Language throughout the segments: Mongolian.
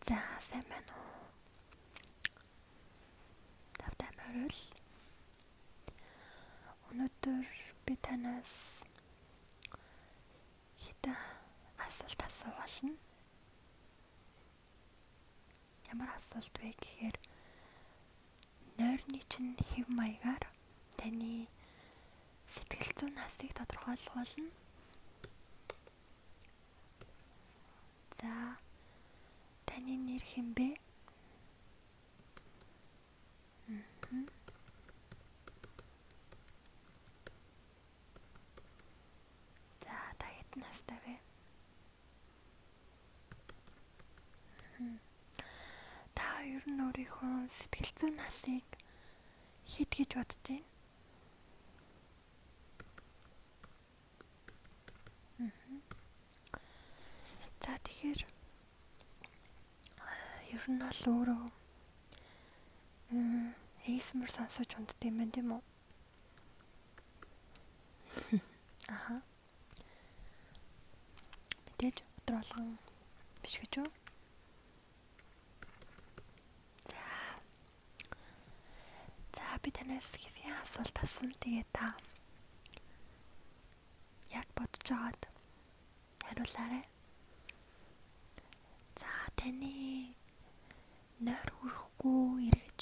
За, сайн байна уу? Тавтай морил. Өнөөдөр би танаас хэдэн асуулт асуулна. Ямар асуулт вэ гэхээр нойрны чинь хэв маягаар таны сэтгэл зүйн насыг тодорхойлох болно. За, таны нэр хэн бэ? За, та хэдэн настай вэ? Та ер нь өөрийнхөө сэтгэл зүйн насыг хэд гэж бодож байна? За, тэгэхээр ер нь бол өөрөө ASMR сонсож унтдаг юм байна, тийм үү? Аха. Мэдээж өдөр болгон биш гэж үү? За. За, би танаас хэсгийн асуулт асууна. Тэгээ та яг бодож байгаад хариулаарай. За, таны нойр хүрэхгүй эргэж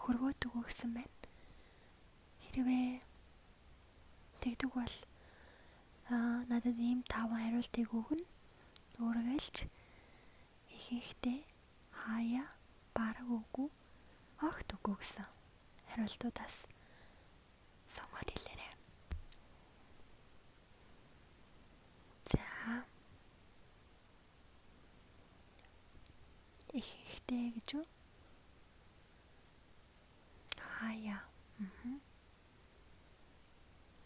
хөрвөөдөг гэсэн байна. Хэрвээ тэгдэг бол надад ийм таван хариултыг өгнө. Үргэлж ихэнхдээ хаяа, бараг үгүй, огт үгүй гэсэн хариултуудаас сонгоод хэлээрэй. За, ихэнхдээ гэж үү? Хаяа.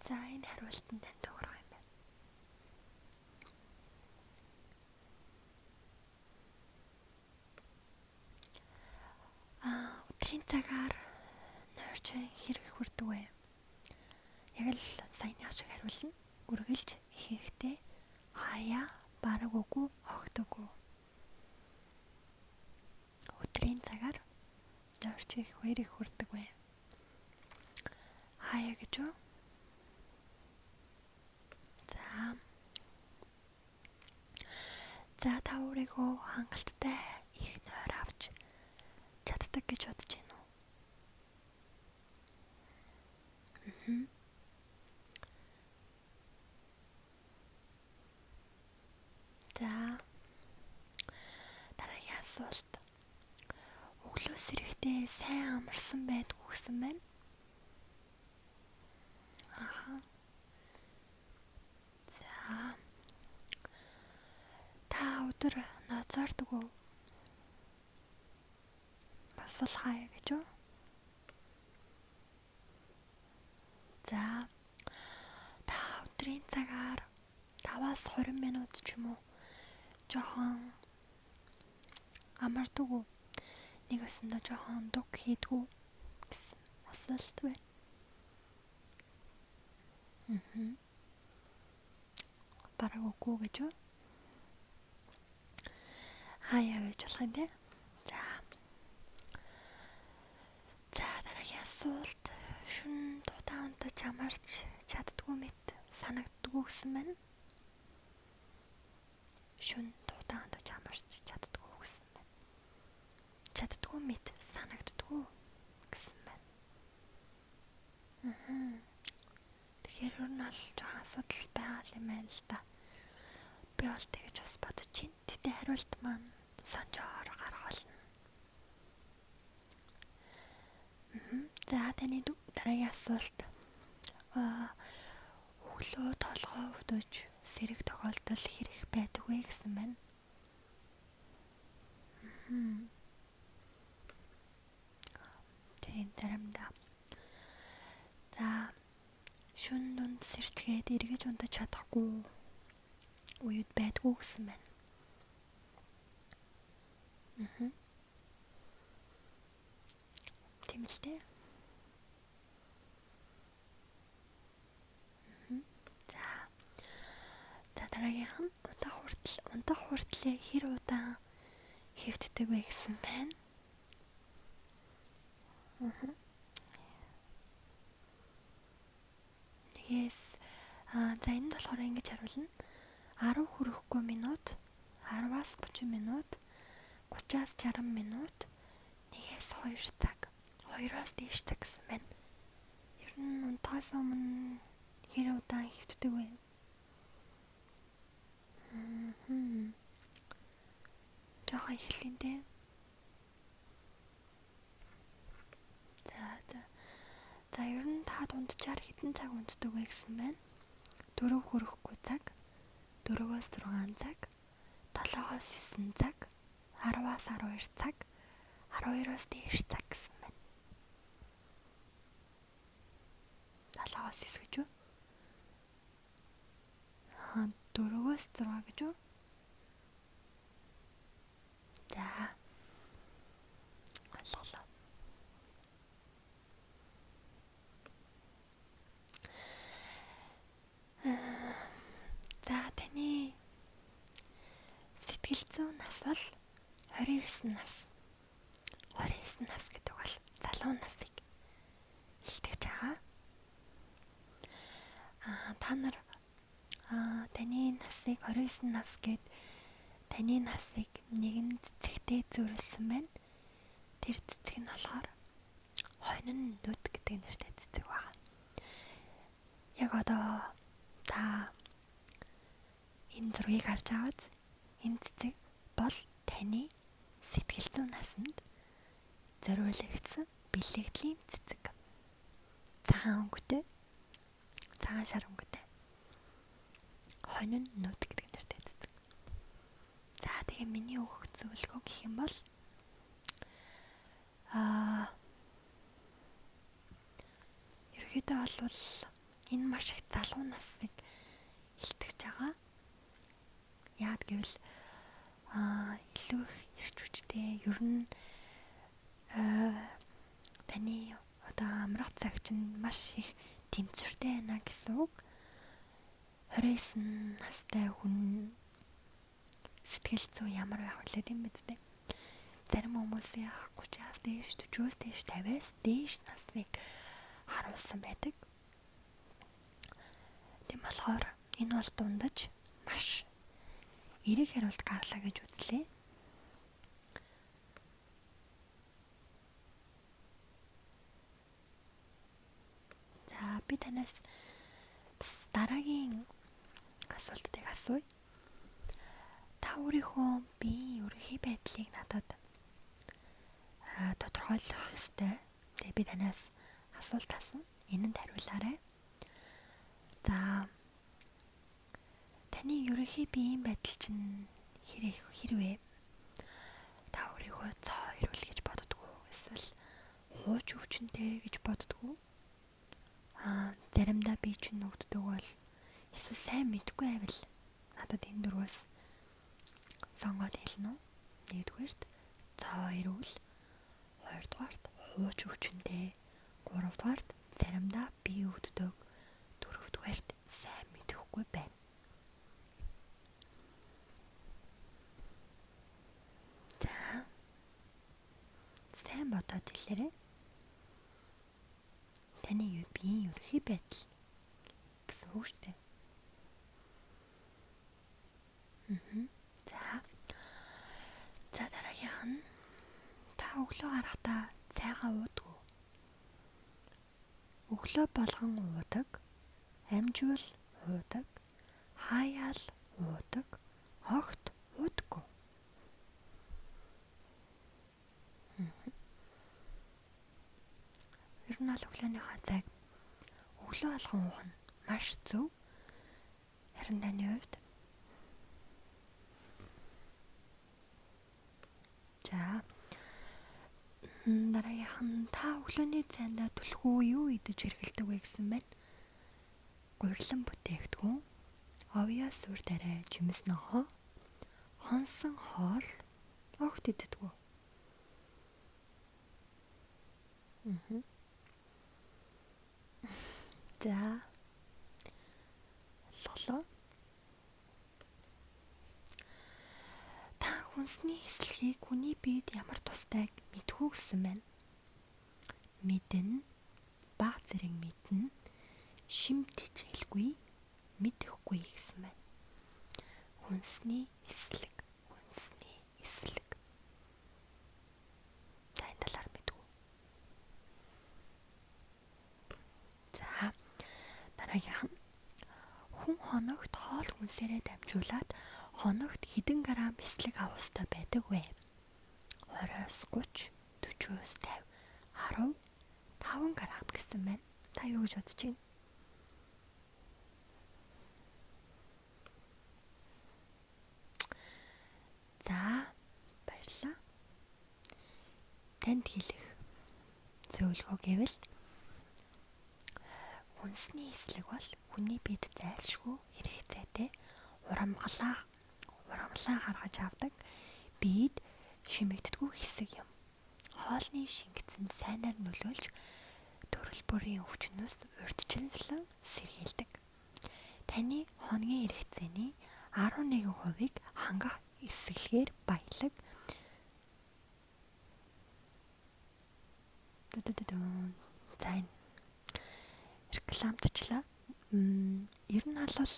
За, энэ хариулт нь танд тохирох юм байна. Өдрийн цагаар нойрч хэрэг хүрдэг вэ? Яг л саяных шиг хариулна. Үргэлж ихэнхдээ хаяа, бараг үгүй, огт үгүй. Өдрийн цагаар нойрч хэрэг хүрдэг вэ? Хаяа гэж үү? За. За, та өөрийгөө хангалттай их нойр авч чаддаг гэж бодож байна уу? За. Дараагийн асуулт. Өглөө сэрэхдээ сайн амарсан байдгүй гэсэн байна. Аха. За. Та өдөр ноцоордог уу? Бас л хаяа гэж үү? За. Та өдрийн цагаар 5-аас 20 минут ч юм уу жоохон амардаг уу? Нэг өсөндөө жоохон дуг хийдгүү гэсэн асуулт байна. Бараг үгүй гэж үү? Хаяа байж болох юм те. За. За, дараагийн асуулт. Шүн дутаа унтаж амарч чаддгүй мэт санагддаггүй гэсэн байна. Шүн дутаа унтаж амарч чаддгүй гэсэн байна. Чаддгүй мэт санагддаггүй гэсэн байна. Тэгэхээр ер нь бол жоохон асуудал байгаа юм байна л да. Би бол тэгэж бас бодож байна. Гэтэ хариулт маань сонжоор гарах болно. За, таны дараагийн асуулт. Өглөө толгой өвдөж сэрэг тохиолдол хэрэг байдаг вэ гэсэн байна. Тийм, заримдаа. За, шөнө дунд сэрчгээд эргэж унтаж чадахгүй үеуд байдгүй гэсэн байна. Тийм л дээ. За. За, дараагийнх нь унтах хүртэл унтах хүртлээ хэр удаан хэвтдэг вэ гэсэн байна. Нэгээс за энд болохоор ингэж хариулна. 10 хүрэхгүй минут, 10-аас 30 минут, 30-аас 60 минут, 1-ээс 2 цаг, 2-оос дээш цаг гэсэн байна. Ер нь унтахаас өмнө хэр удаан хэвтдэг вэ? Жоохон эхлэв дээ. За. За ер нь та дунджаар хэдэн цаг унтдаг вэ гэсэн байна. 4 хүрэхгүй цаг, 4-өөс 6 цаг, 7-оос 9 цаг, 10-аас 12 цаг, 12-оос дээш цаг гэсэн байна. 7-оос 9 гэж үү? 4-өөс 6 гэж үү? За. Ойлголоо. За таны сэтгэл зүйн нас бол 29 нас. 29 нас гэдэг бол залуу насыг илтгэж байгаа. Та нар таны насыг 29 нас гээд таны насыг нэгэн цэцэгтэй зүйрлэсэн байна. Тэр цэцэг нь болохоор хонин нүд гэдэг нэртэй цэцэг байна. Яг одоо та энэ зургийг харж байгааз энэ цэцэг бол таны сэтгэл зүйн насанд зориулагдсан бэлэгдлийн цэцэг. Цагаан өнгөтэй, цагаан шар өнгөтэй. Хонин нүд гэдэг нэртэй цэцэг. За тэгээ миний өгөх зөвлөгөө гэх юм бол ерөөдөө бол энэ маш их залуу насыг илтгэж байгаа. Яад гэвэл илүү их эрч хүчтэй, ер нь таны одоо амрах цаг чинь маш их тэнцвэртэй байна гэсэн үг. 29 настай хүн сэтгэл зүй ямар байх вэ гэм биз дээ. Зарим хүмүүсийн 30-аас дээш, 40-оос дээш, 50-аас дээш насныг харуулсан байдаг. Тийм болохоор энэ бол дундаж маш эерэг хариулт гарлаа гэж үзлээ. За би танаас дараагийн асуултыг асууя. Та өөрийнхөө биеийн ерөнхий байдлыг надад тодорхойлох ёстой. Тэгээ би танаас асуулт асууна. Энэнд хариулаарай. За таны ерөнхий биеийн байдал чинь хэрвээ та өөрийгөө цоо ирүүл гэж боддгоо эсвэл хууч өвчнөтэй гэж боддгоо. Заримдаа би чинь нүгддэг бол эсвэл сайн мэдгүй байвал надад энэ дөрвөөс сонгоод хэлнэ үү? Нэгдүгээрт цоо ирүүл, хоёрдугаарт хууч өвчнөтэй, гуравдугаарт заримдаа би өвддөг, дөрөвдүгээрт сайн мэдэхгүй байна. За сайн бодоод хэлээрэй. Таны биеийн ерөнхий байдал гэсэн үг шүү дээ. За. За дараагийнх нь та өглөө гарахдаа цайгаа уудаг уу? Өглөө болгон уудаг, амжвал уудаг, хаяал уудаг, огт уудаггүй. Ер нь бол өглөөнийхөө цайг өглөө болгон уух нь маш зөв. Харин таны хувьд за дараагийнх нь та өглөөний цайндаа түлхүү юу идэж хэрэглэдэг вэ гэсэн байна. Гурилан бүтээгдэхүүн, овёо сүр тариа, жимс ногоо, хонсон хоол, огт иддэггүй. За ойлголоо. Та Хүнсний эслэгийг хүний биед ямар тусдайг мэдхүү гэсэн байна. Мэднэ, баг зэрэг мэднэ, шимтэж хэлгүй, мэдэхгүй гэсэн байна. Хүнсний эслэг, хүнсний эслэг. За энэ талаар мэдгүй. За дараагийнх нь хүн хоногт хоол хүнсээрээ дамжуулаад хоногт хэдэн грамм эслэг авах ёстой байдаг вэ? 20-оос 30, 40-оос 50, 15 грамм гэсэн байна. Та юу гэж бодож байна? За баярлалаа. Танд хэлэх зөвлөгөө гэвэл хүнсний эслэг бол хүний биед зайлшгүй хэрэгцээтэй урамглаа гаргаж авдаг биед шимэгддэггүй хэсэг юм. Хоолны шингэцэнд сайнаар нөлөөлж төрөл бүрийн өвчнөөс урьдчилан сэргийлдэг. Таны хоногийн хэрэгцээний 11%-ийг хангах эсгэлгээр баялаг. За энэ рекламдчлаа. Ер нь бол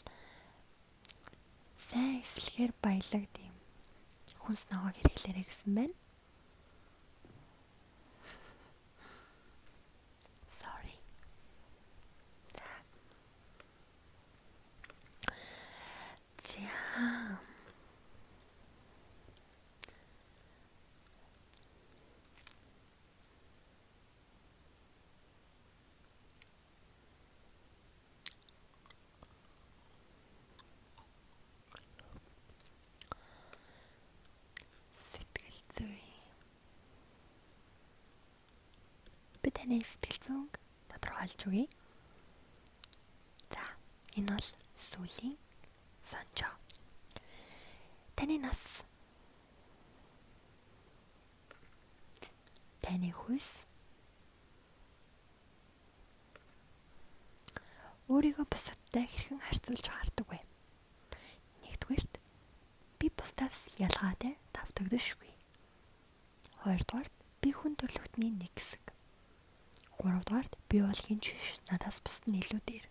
сайн эслэгээр баялаг тийм хүнс ногоог хэрэглээрэй гэсэн байна. Sorry. За. За. Сэтгэл зүй. Би таны сэтгэл зүйн тодорхойлж өгье. За, энэ бол сүүлийн сонжоо. Таны нас, таны хүйс, өөрийгөө бусадтай хэрхэн харьцуулж хардаг вэ? Нэгдүгээрт би бусдаас ялгаатай давтагдашгүй. Хоёрдугаарт би хүн төрөлхтний нэг хэсэг. Гуравдугаарт би бол хэн ч биш, надаас бусад нь илүү дээр.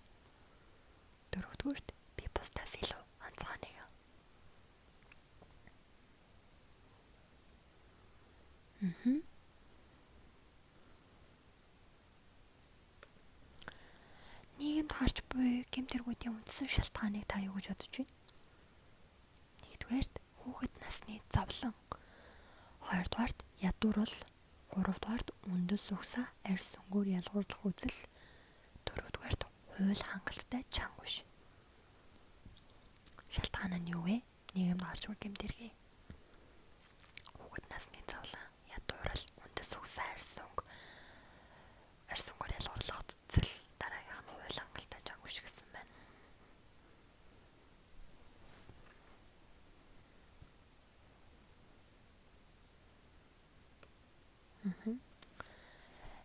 Дөрөвдүгээрт би бусдаас илүү онцгой нэгэн. Нийгэмд гарч буй гэмт хэргүүдийн үндсэн шалтгааныг та юу гэж бодож байна? Нэгдүгээрт хүүхэд насны зовлон. Хоёрдугаарт ядуурл. Гуравдугаарт үндэс угсаа арьс өнгөөр ялгуурлах үзэл. Дөрөвдүгээрт хууль хангалттай чанга биш. Шалтгаан нь юу вэ? Нийгэмд гарч буй гэмт хэрэг. Хүүхэд насны зовлон, ядуурл, үндэс угсаа арьс өнгө, арьс өнгөөр ялгуурлах үзэл, дараагийнх нь хууль хангалттай чанга биш гэсэн байна.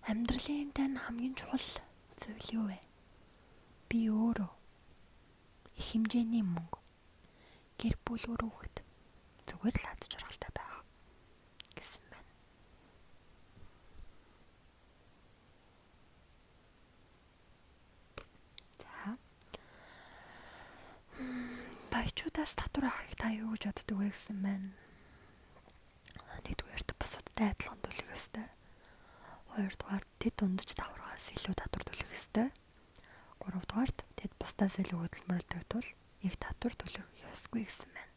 Амьдралын тань хамгийн чухал зүйл юу вэ? Би өөрөө, их хэмжээний мөнгө, гэр бүл үр хүүхэд, зүгээр л хад жаргалтай байх гэсэн байна. За. Баячуудаас татвар авахыг та юу гэж боддог вэ гэсэн байна. Нэгдүгээрт бусадтай адилхан төлөх ёстой. Хоёрдугаарт тэд дундаж давхаргаас илүү татвар төлөх ёстой. Гуравдугаарт тэд бусдаас илүү хөдөлмөрлөдөг тул их татвар төлөх ёсгүй гэсэн байна.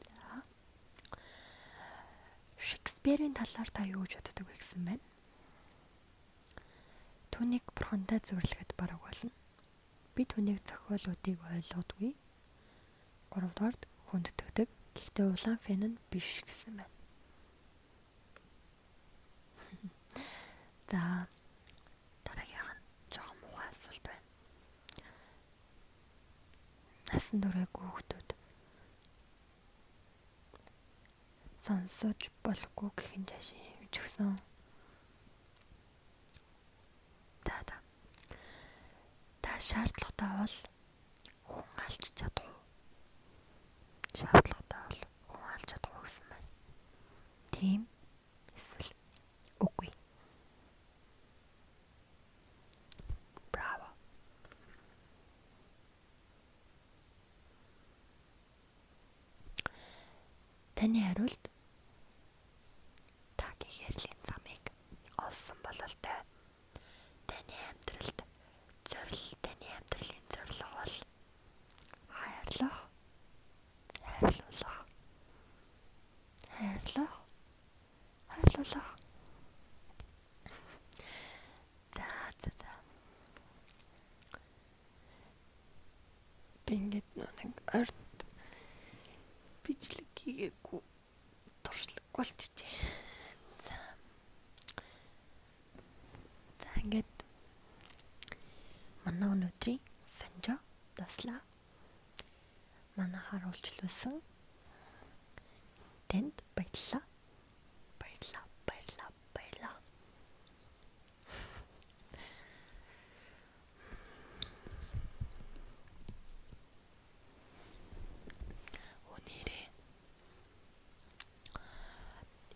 За. Шекспирийн талаар та юу гэж боддог вэ гэсэн байна. Түүнийг бурхантай зөвлөхөд бараг болно. Би түүнийг зохиолуудыг ойлгодгүй. Гуравдугаарт хүндэтгдэг. Гэхдээ улаан фэн нь биш гэсэн байна. За дараагийнх нь жоохон муухай асуулт байна. Насан туршаагүй хүүхдүүд сонсож болохгүй гэх нь жашин жигсэн. Та шаардлагатай бол хүн алж чадах уу? Шаардлагатай бол хүн алж чадах уу гэсэн байна. Тийм эсвэл үгүй. Браво. Таны хариулт та гэгэрлийн замыг олсон бололтой. Таны амьдралд зорил, таны амьдралын зорилго бол хайрлах, хайрлуулах, хайрлах, хайрлуулах. За за за. Би ингээд нэг орд бичлэг хийгээгүй туршлаг болчихжээ. За. За ингээд манай өнөөдрийн санжо дуслаа. Манайхаар үйлчлүүлсэн танд баярлалаа. Баярлалаа, баярлалаа, баярлалаа. Өнөөдөр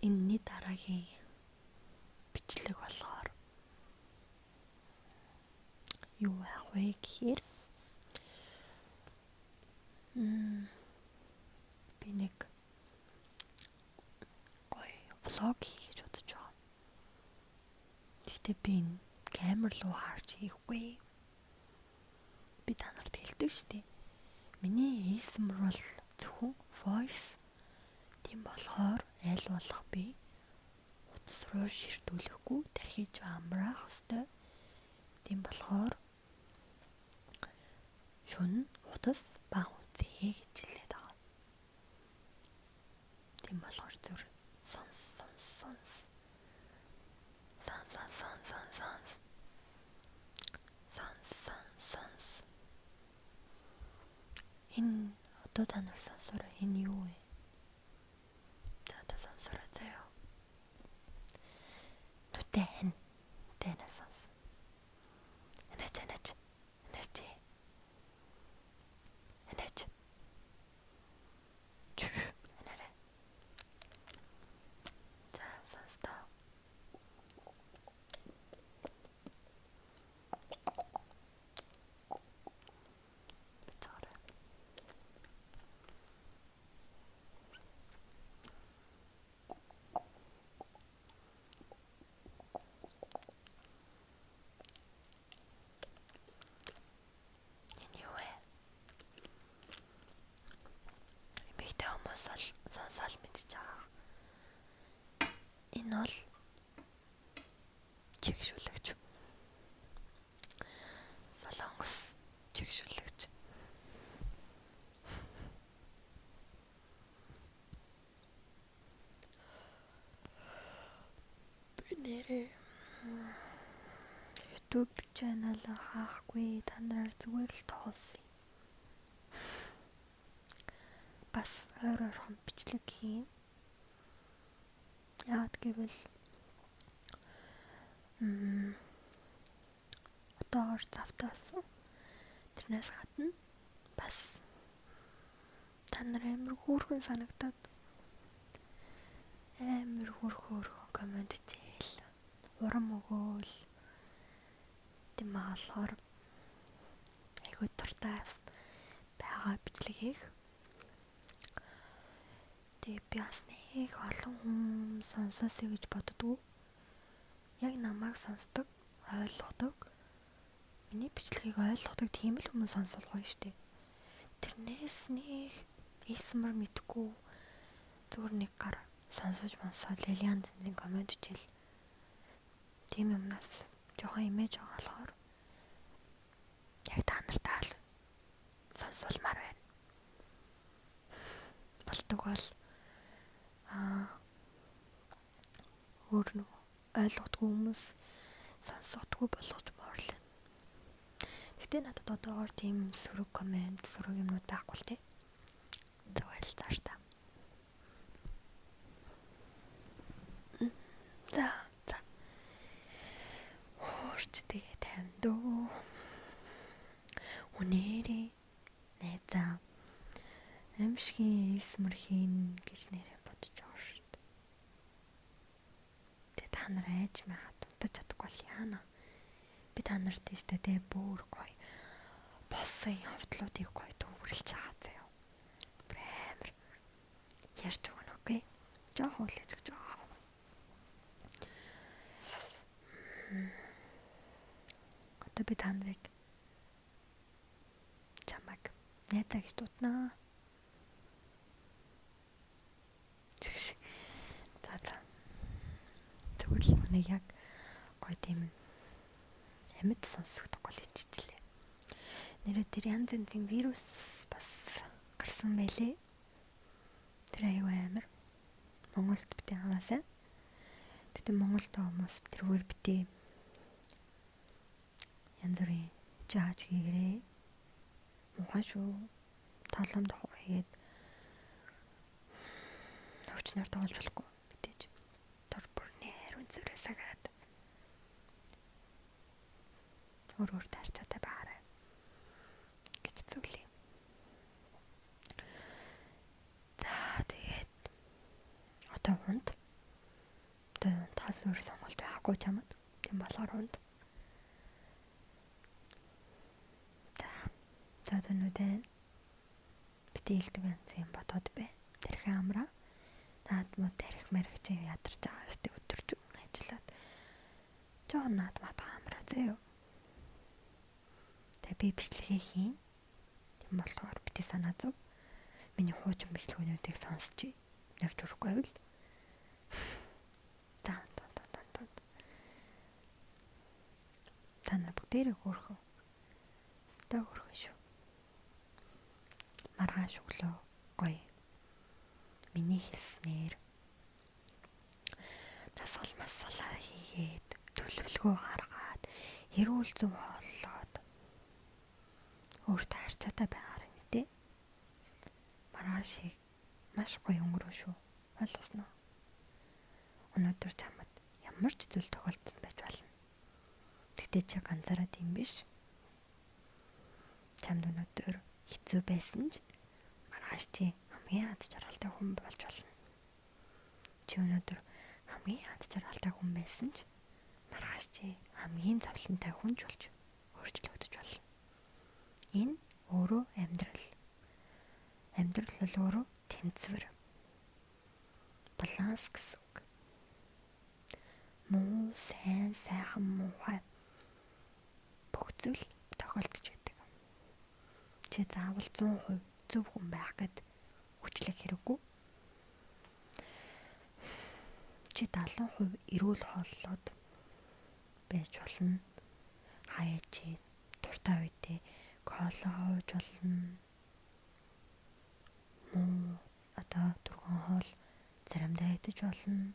энэний дараагийн бичлэг болохоор юу байх вэ гэхээр би нэг гоё влог хийх гэж бодож байгаа. Гэхдээ би энэ камер руу харж хийхгүй. Би та нарт хэлдэг шүү дээ. Миний ASMR бол зөвхөн voice. Тийм болохоор аль болох би утас руу ширтүүлэхгүй тархиж амраах ёстой. Тийм болохоор шөнө утас бага үзье гэж хэлээд байгаа. Тийм болохоор зүр сонс сонс сонс. Сонс сонс сонс сонс. Сонс сонс сонс. Энэ одоо та нар сонсороо энэ юу вэ? За одоо сонсороо заяа. Нүтэй хань. Нүтэй сонс. Анач анач. Анач. Анач. Анаарай. За сонстоо. Бицаарай. Энэ юу вэ? Эмэгтэй хүмүүс бол сонсоол мэдчихэж байгаа. Энэ бол чигшүүлэгч. Солонгос чигшүүлэгч. Би нэрээ YouTube channel хаахгүй та нараар зүгээр л тоглосон. Бас ойр ойрхон бичлэг хийн. Яагаад гэвэл одоогоор завтай болсон. Тэрнээс гадна бас та нар амар хөөрхөн санагдаад амар хөөрхөн коммент хийл. Урам өгөөл. Тийм болохоор айгүй дуртай байгаа бичлэг хийх. Тэгээ би бас нэг олон хүн сонсоосэй гэж боддгоо. Яг намайг сонсдог, ойлгодог. Миний бичлэгийг ойлгодог тийм л хүмүүс сонсвол гоё штэ. Тэрнээс нэг ASMR мэдгүй зүгээр нэг гар сонсож сонсоод янз янзын коммент хийл. Тийм юмнаас жоохон имэж байгаа болохоор яг та нартай л сонсуулмаар байна. Болдог бол өөр нэг ойлгодгүй хүмүүс сонсохдгүй болгож моорлоо. Гэхдээ надад одоогоор тийм сөрөг коммент, сөрөг юмнууд байхгүй л те. Зүгээр л цааш та. За за. Хуурч тэгээ тавина дөө. Үнээрээ найз Аимшигын ASMR хийн гэж нэрээ бодож байгаа шүү дээ. Тэгээ та нар айж майгаад унтаж чадахгүй бол яана. Би та нарт тийш тэ бүр гоё болсон явдлуудыг гоё төвөрлж байгаа заяа. Бүр амар ярьж өгнө, окей? Жохон хүлээж өгч байгаа. Одоо би та нарыг чамайг найзаа гэж дууднаа. Тэгш. За за. Тэгвэл л манай яг гоё тийм амьд сонсогдохгүй л хичээжлээ. Нэрээ тэр янз янзын вирус бас гарсан байлээ. Тэр аюу амар. Монголд битээ хамаасай. Гэтэ Монголд хүмүүс тэрүүгээр битээ янз бүрийн жааж хийгэрээ. Муухай шүү. Талам хийгээд өвчнөр тоглож болохгүй мэдээж. Тор бүрний ариун зүрээ сагаад өөр өөр тарчаатай байгаарай гэж зөвлөе. За тэгээд одоо унт. Одоо унтахаас өөр сонголт байхгүй чамд. Тийм болохоор унт. За. За төнүүдэн битээ элдв янз юм бодоод бай. Тархи амраа. Наад муу тархи марих чи ядарч байгаа өстэй өдөржин ажиллаад жоохон наад мат амраа заяа. Тэгээ би бичлэгээ хийн. Тийм болохоор битээ санаа зов. Миний хуучин бичлэгнүүдийг сонсч нэрж өрөхгүй байвал. За тун тун тун тун. Та нар бүгдээрээ хөөрхөн. Өстой хөөрхөн шүү. Маргааш өглөө гоё. Миний хэлснээр засал масалаа хийгээд төлөвлөгөө гаргаад эрүүл зөв хооллоод өөртөө харьцаатай байгаарай мэдээ. Маргаашийг маш гоё өнгөрөө шүү. Ойлгосноо. Өнөөдөр чамд ямар ч зүйл тохиолдсон байж болно. Тэгтээ чи ганцаараа тийм биш. Чамд өнөөдөр хэцүү байсан ч маргааш чи хамгийн аз жаргалтай хүн болж болно. Чи өнөөдөр хамгийн аз жаргалтай хүн байсан ч маргааш чи хамгийн зовлонтой хүн ч болж өөрчлөгдөж болно. Энэ өөрөө амьдрал. Амьдрал бол өөрөө тэнцвэр. Баланс гэсэн үг. Муу, сайн, сайхан, муухай бүх зүйл тохиолдож байдаг. Чи заавал 100% зөв хүн байх гэд хүчлэх хэрэггүй. Чи 70% эрүүл хооллоод байж болно. Хаяа чи дуртай үедээ кола ууж болно. Муу одоо түргэн хоол заримдаа идэж болно.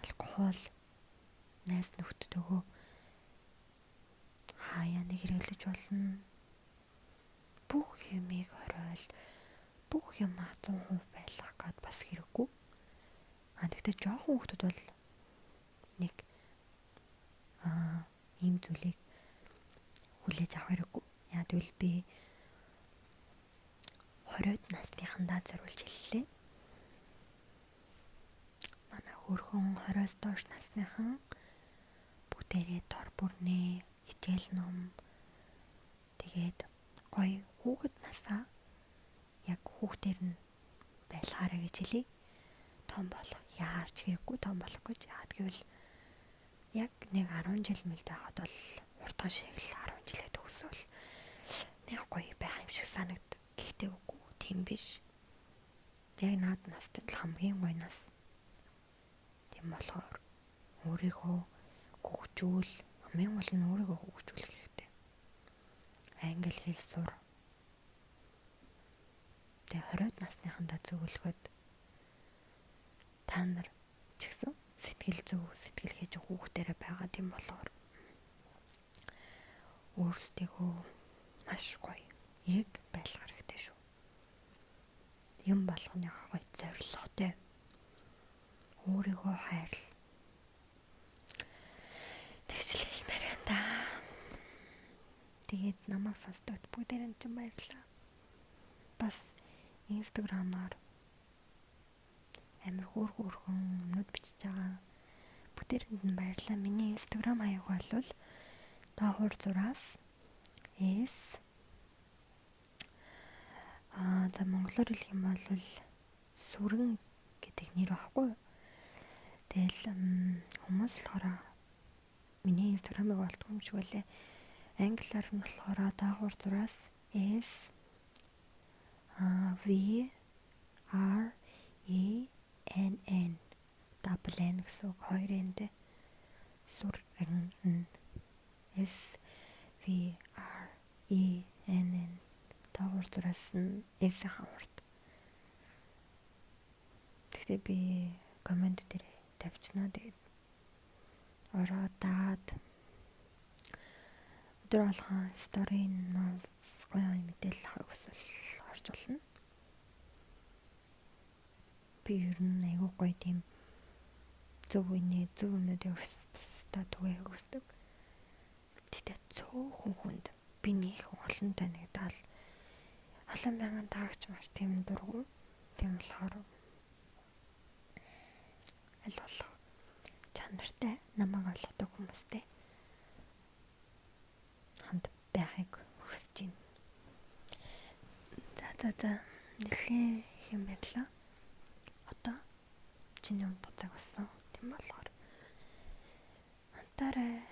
Алкогол найз нөхдөдөө хаяа нэг хэрэглэж болно. Бүх юмыг хориол, бүх юмаа 100% байлгах гээд бас хэрэггүй. А тэгтээ жоохон хүүхдүүд бол нэг ийм зүйлийг хүлээж авах хэрэггүй. Яа гэвэл би 20-од насныхандаа зориулж хэллээ. Манай хөөрхөн 20-оос доош насныхан бүгдээрээ тор бүрнээ, хичээл ном тэгээд гоё хүүхэд насаа яг хүүхдээр нь байлгаарай гэж хэлье. Том болох яарч хэрэггүй, том болох гэж. Яагаад гэвэл яг нэг 10 жил мэлд байхад бол уртхан шиг л 10 жилээ төгсвөл нэг гоё байх юм шиг санагд. Гэхдээ үгүй тийм биш. Яг наад настай л хамгийн гоё нас. Тийм болохоор өөрийгөө хөгжүүл, хамгийн гол нь өөрийгөө хөгжүүлэх хэрэгтэй. Англи хэл сур. Тэгээ 20-од насныхандаа зөвлөхөд та нар ч гэсэн сэтгэл зөв, сэтгэл хийж хүүхдээрээ байгаа тийм болохоор өөрсдийгөө маш гоё эерэг байлгах хэрэгтэй шүү. Юм болгоны гоё зорилготой. Өөрийгөө хайрл. Тэгсэл хэлмээр байна да. Тэгээд намайг сонсдогт бүгдээрэнд чинь баярлалаа. Бас Instagram-аар амар хөөр хөөрхөн юмнууд бичиж байгаа. Бүгдээрэнд нь баярлалаа. Миний Instagram хаяг бол доогуур зураас S за монголоор хэлэх юм бол сүрэн гэдэг нэр байхгүй юу? Тэгэл хүмүүс болохоор миний Instagram-ыг олдгүй юм шиг байлээ. Англиар нь болохоор доогуур зураас S V R E N N double N гэсэн үг, хоёр N-тэй сүрэн S V R E N N доогуур зураас нь S-ийн урд. Гэхдээ би comment дээр тавьчихна. Тэгээд ороо дагаад өдөр болгон story наас гоё мэдээлэл авах хүсвэл орж болно. Би ер нь айгүй гоё тийм зөв үений зөв юмнуудыг бусдад түгээхийг хүсдэг. Гэхдээ цөөхөн хүнд би нэг олон танигдаал олон мянган дагагч маш тийм дургу. Тийм болохоор аль болох чанартай намайг ойлгодог хүмүүстэй хамт байхыг хүсэж байна. За, нэлээн их юм ярьлаа. Одоо чиний унтах цаг болсон. Тийм болохоор унтаарай.